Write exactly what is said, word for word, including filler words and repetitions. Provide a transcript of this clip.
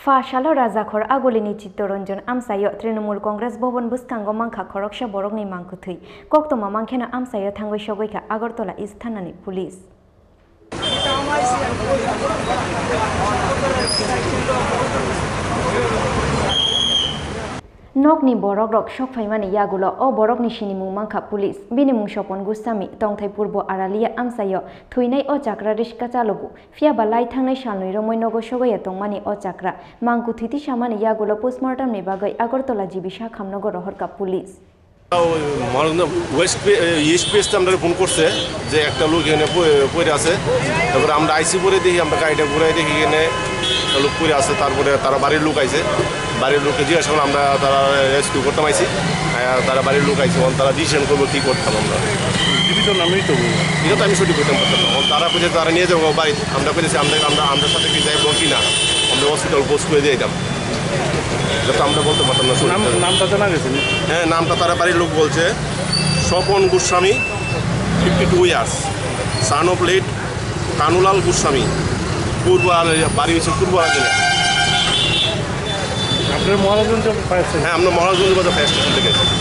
Pasalo Rajakhor Agulini Chittoranjan amchaio Trinamool Congress Bhavan bwskango mankha khoroksa borokni mangkwthwi. Koktwma mankheno amchaio thangwi sogwikha Agartala East thanani police. Nokni borokrok sokphaimani yagulo o borokni sinimung mankha police. Bini mung Sopon Goswami, tongthai Purbo Aralia amchaio thwinai o chakra riska chalogo. Phiya ba lai thangnai salnwi romwi nogo sogwi ya tongmani o chakra. Mangkwthwi tisamani yagulo postmortem ni bagwi Agartala G B sakhamnogo rohorkha police. ওই Maharajganj West pay-, east pace তো আমরা ফোন করছে যে একটা লোক এখানে পড়ে, পড়ে আছে। তারপরে আমরা আইসি পরে দেখি, আমরা গাড়িটা ঘুরাই দেখি এখানে একটা লোক পড়ে আছে। তারপরে তারা বাড়ির লোক আইছে, বাড়ির লোককে জিজ্ঞাসা করলাম, আমরা তারা রেস্কিউ করতাম আইছি। আহ, তারা বাড়ির লোক আইছে, এখন তারা ডিসিশন করবো কী করতাম আমরা। জীবিত না মৃত? এটা তো আমি সঠিক করতে পারতাম না। এখন তারা কইছে তারা নিয়ে যাবো বাড়িতে, আমরা কইছি আমরা, আমরা, আমরা সাথে কি যাইবো কি না, আমরা হসপিটাল পোস্ট করে দিয়ে দিতাম। এটা তো আমরা বলতে পারতাম না, নাম, শরীরটা। নামটা জানা গেছে নি? হ্যাঁ, নামটা তারা বাড়ির লোক বলছে, Swapan Goswami, fifty two years, son of late Kanulal Goswami, পূর্ব আর-, বাড়ি হচ্ছে পূর্ব আরাকান। আপনার মহারাজগঞ্জ ফায়ার স্টেশন? হ্যাঁ, আমরা মহারাজগঞ্জ বাজার ফায়ার স্টেশন থেকে এসেছি।